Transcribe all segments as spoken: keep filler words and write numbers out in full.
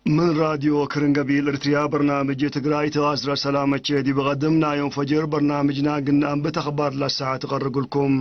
ምን ራድዮ ክርን ገቢል ኤርትርያ በርናምጅ ትግራይ ተአስረ ሰላመቼ ዲብ ቀድም ናዮም ፈጅር በርናምጅና ግንአም ብት አኽባር ለሰዓት እቀርግልኩም።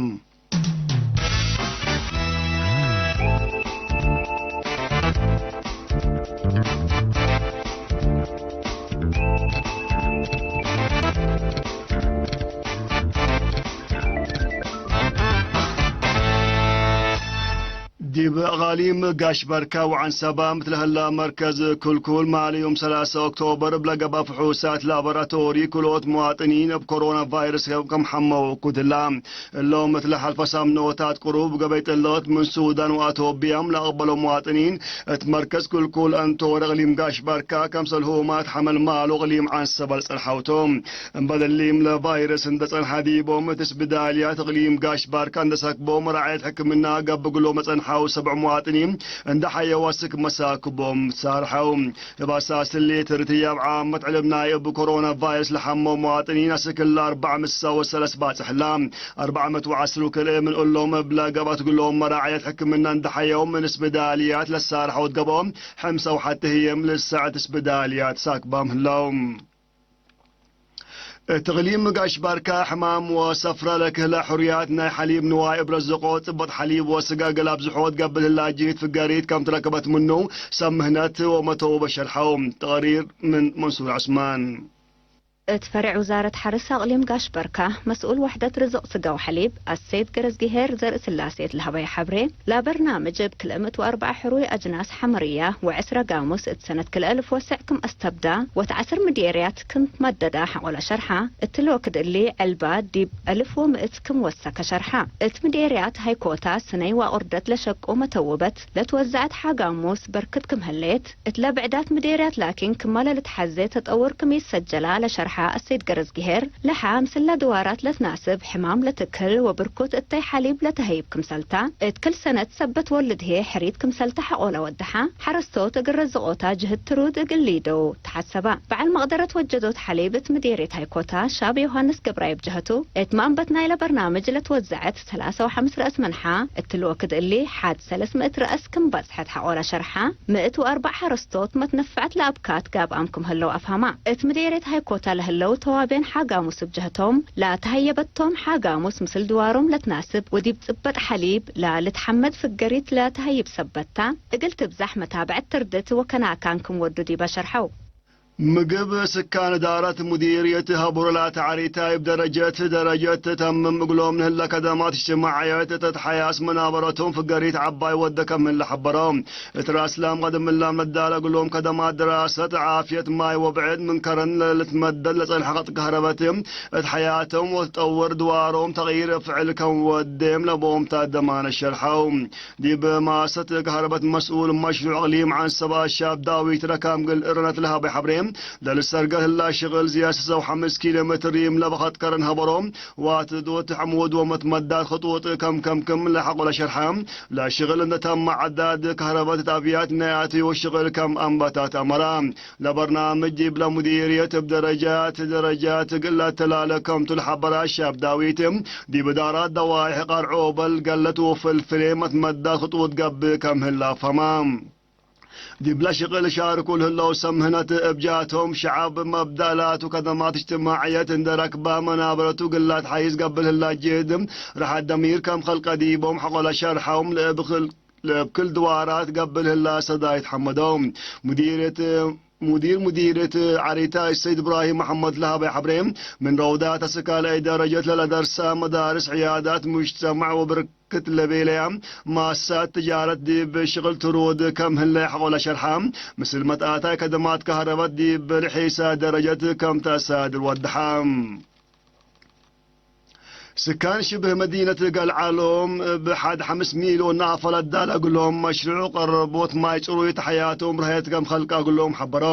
ዲብ አቃሊም ጋሽ በርካ ወዐንሰባ ምትለሀላ መርከዝ ክልኩል፣ ማል ዮም ሰላሳ ኦክቶበር እብ ለገብአ ፍሑሳት ላቦራቶሪ ክልኦት መዋጥኒን እብ ኮሮና ቫይረስ ሰብ ከም ሐመው እኩት ህላ። እሎም እት ለሐልፈ ሳምኖታት ቅሩብ ገበይ ጥልቅት ምን ሱዳን ወአቶብያም ለአቅበሎ መዋጥኒን እት መርከዝ ክልኩል አንቶር እቅሊም ጋሽ በርካ፣ ከምሰል ህሙማት ሐመልማሎ እቅሊም ዐንሰባ ለጸንሐው ቶም። እምበል እሊም ለቫይረስ እንደ ጸንሐ ዲቦም እት ስብዳልያት እቅሊም ጋሽ ባርካ እንደ ሰክቦም፣ መራዐየት ሕክምና ገብእ እግሎም ለጸንሐው ሰብዕ መዋጥኒን እንደ ሐየው አስክ መሳክቦም ትሳርሐው። እብ አሳስ እሊ፣ ትርትያብ ዓመት ዕልብ ናይ እብ ኮሮና ቫይረስ ለሐመው መዋጥኒን አስክ ለአርበዕ ምሳወ ሰለስ ባጽሕ ህላ። አርበዕ ምእት ወዐስሩ ክልኤ ምን እሎም እብ ለገብአት እግሎም መራዐየት ሕክምና እንደ ሐየው፣ ምን ስብዳልያት ለሳርሐው እት ገብኦም፣ ሕምሳ ወሐቲ ህዬ ምን ልሰዕት ስብዳልያት ሳክባም ህለው። እት እቅሊም ጋሽ ባርካ ሕማም ወሰፍረ ለክህለ ሕሩያት ናይ ሐሊብ ንዋይ እብ ረዝቆ፣ ጽበጥ ሐሊብ ወስጋ እግል አብዝሖ ትገብእ ለህላ ጅህት ፍገሪት ከም ትረከበት ምኑ ሰምህነት ወመተውበ ሸርሐው። ተቅሪር ምን መንሱር ዑስማን። እት ፈሬዕ ውዛረት ሐርስ አቅሊም ጋሽ በርካ መስኡል ወሕደት ርዝቅ ስጋ ወሐሊብ አሰይድ ገረዝጊሄር ዘርእስላሴ እት ለሀበየ ሐብሬ፣ ለበርናምጅ እብ ክልኤ ምእት ወአርበዕ ሕሩይ አጅናስ ሐመርያ ወዕስረ ጋሙስ እት ሰነት ክልኤ እልፍ ወሰዕ ክም አስተብዳ፣ ወእት ዐስር ምዴርያት ክም መደዳ ሐቆለ ሸርሐ። እትሊ ወክድ እሊ፣ ዕልባ ዲብ አልፍ ወምእት ክም ወሰከ ሸርሐ። እት ምዴርያት ሀይኮታ፣ ስነይ ወአቁርደት ለሸቁ መተውበት ለትወዘዐት ሐ ጋሙስ በርክት ክም ህሌት፣ እትለ ብዕዳት ምዴርያት ላኪን ክመ ለልትሐዜ ተጠውር ክም ኢሰጀላ ለሸርሐ አሰይድ ገረዝጊሄር፣ ለሐ ምስለ ድዋራት ለትናስብ ሕማም ለትክህል ወብርኩት እተይ ሐሊብ ለተሀይብ ክምሰልታ፣ እት ክል ሰነት ሰበት ወልድ ህዬ ሕሪት ክምሰልታ ሐቆለ ወደሐ። ሐረስቶት እግል ረዝቆታ ጅህድ ትሩድ እግል ሊደው ተሐሰባ። በዐል መቅደረት ወጀዶት ሐሊብ እት ምዴርየት ሀይኮታ ሻብ ዮሐንስ ገብራይብ ጀሀቱ፣ እት መንበት ናይለ በርናምጅ ለትወዘዐት ሰላሳ ወሐምስ ረአስ መንሐ፣ እትሊ ወክድ እሊ ሐድ ሰለስ ምእት ረአስ ክም በጽሐት ሐቆለ ሸርሐ። ምእት ወአርበዕ ሐረስቶት መትነፈዐት ለአብካት ጋብአም ክም ህለው አፍሀማ። እት ምዴርየት ሀይኮታ ለህለው ተዋቤን ሐ ጋሙስ እብ ጀህቶም፣ ለተሀየበቶም ሐ ጋሙስ ምስል ድዋሮም ለትናስብ ወዲብ ጽበጥ ሐሊብ ለልትሐመድ ፍገሪት ለተሀይብ ሰበት ተ፣ እግል ትብዛሕ መታብዐት ትርድት ወከናካን ክም ወዱ ዲበ ሸርሐው። ምግብ ስካን እዳረት ሙዲርየት ሀቡረ ላተ ዐሪታይ እብ ደረጀት ደረጀት ተምም እግሎም ንህለ ከደማት እጅትማዕየት እት ተትሐያስ መናበረቶም ፍገሪት ዐባይ ወደ ከም ህለ ሐበረው። እት ራስላም ቀደም እላም ለዳለ እግሎም ከደማት ድራሰት ዓፍየት ማይ ወብዕድ ምን ከረን ለልትመደድ ለጸንሐ ቀጥ ከህረበት እት ሐያቶም ወትጠውር ድዋሮም ተቅይር ፍዕል ከም ወዴም ለቦምታት ደማነ ሸርሐው። ዲብ ማሰት ከህረበት መስኡል መሽሩዕ እቅሊም ዐንሰባ ሻብ ዳዊት ረካም እግል እረነት ለሀበ ሐብሬ፣ ለልሰርገል ህላ ሽቅል ዝያድ ሰሰው ሐምስ ኪሎ ሜትር ይም ለበከት ከረን ሀበሮ፣ ዋትዶት ሐሙድ ወመትመዳት ክጡጥ ከም ከም ክም ለሐቆ ለሸርሐ፣ ለሽቅል እንደ ተመ ዐዳድ ከህረበት እት አብያት ናይ አትዮ ሽቅል ከም አንበታት አመራ። ለበርናምጅ ዲብለ ሙዲርየት እብ ደረጃት ደረጃት እግል ለአተላለ ከምቱ ለሐበረ ሻብ ዳዊት፣ ዲብ እዳራት ደዋይሕ ቀርዖ፣ በልገለት ወፍልፍሌ መትመዳት ክጡጥ ገብእ ከም ህለ አፍሀማ። ዲብለ ሽቅል ሻርኩ ለህለው ሰምህነት እብ ጃቶም ሸዐብ መብደእ ላቱ ከደማት እጅትማዕየት እንደ ረክበ መናበረቱ እግል ለአትሐይዝ ገብእ ለህላ ጅህድ ርሐት ደሚር ከም ከልቀ ዲቦም ሐቆለ ሸርሐውም ለእብ ክል ለእብ ክል ድዋራት ገብእ ለህላ ሰዳይት ሐመደው። ሙዲርየት፣ ሙዲር ሙዲርየት ዐሪታይ ሰይድ እብራሂም መሐመድ ለሀበ ሐብሬ፣ ምን ረውዳት አስካላይ ደረጀት ለለደርሳ መዳርስ፣ ዕያዳት፣ ሙጅተማዕ ወብርክት ለቤለያ ማሳት ትጃረት ዲብ ሽቅል ትሩድ ከም ህለ ሐቆለ ሸርሐ፣ ምስል መትአታይ ከደማት ከህረበት ዲብ ልሒሳ ደረጀት ከም ተአሳድር ወደሐ። ስካን ሽብህ መዲነት ገልዓሎም እብ ሐድ ሐምስ ሚልዮን ናፈ ለዳለ እግሎም፣ መሽሩዕ ቀረቦት ማይ ጽሩይ ተሐያቶም ረሀየት ከም ከልቀ እግሎም ሐበሮ።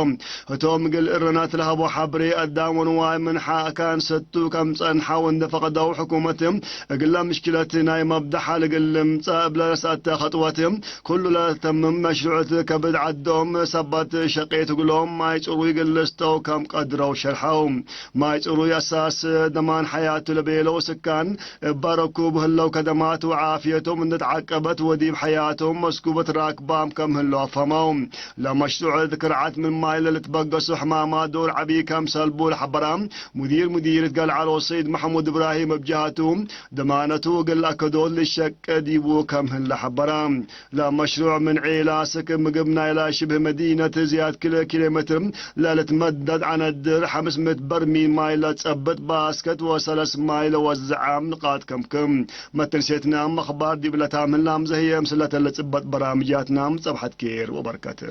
ህቶም እግል እረናት ለሀቦ ሐብሬ፣ አዳም ወንዋይ ምን ሐ አካን ሰቱ ከም ጸንሐው እንደ ፈቀደው፣ ሕኩመት እግለ ምሽክለት ናይ መብደሕ ሐል እግል ልምጸእ እብለ ለሰአተ ከጥወት፣ ኩሉ ለተምም መሽሩዕት ከብድ ዐዶም ሰበት ሸቄት እግሎም ማይ ጽሩይ እግል ልስተው ከም ቀድረው ሸርሐው። ማይ ጽሩይ አሳስ ደማን ሐያቱ ለቤለው ስካ ሱዳን እበ ረኩብ ህለው ከደማት ወዓፍየቶም እንዴ ተዓቀበት ወዲብ ሐያቶም መስኩበት ራክባም ከም ህለው አፍሀመው። ለመሽሩዕ እት ክርዓት ምን ማይ ለልትበገሱ ሕማማት ዶር ዐቢ ከም ሰልቡ ለሐበራ ሙዲር ሙዲርት ገልዓሎ ሰይድ መሕሙድ እብራሂም እብ ጀሀቱ፣ ደማነቱ እግል አከዶት ልሸቄ ዲቡ ከም ህለ ሐበረ። ለመሽሩዕ ምን ዔላ ስክ ምግብ ናይላ ሽብህ መዲነት ዝያድ ክልኤ ኪሎ ሜትር ለልትመደድ አነድር ሐምስ ምእት በርሚል ማይ ለጸብጥ ባስከት ወሰለስ ማይ ለወዝዐ ንቃጥ ከምክም መትንሴትናም አኽባር ዲብ ለታምህናም ዘህየ ምስለተ ለጽበጥ በራምጃትናም ጸብሐት ኬር ወበርከት።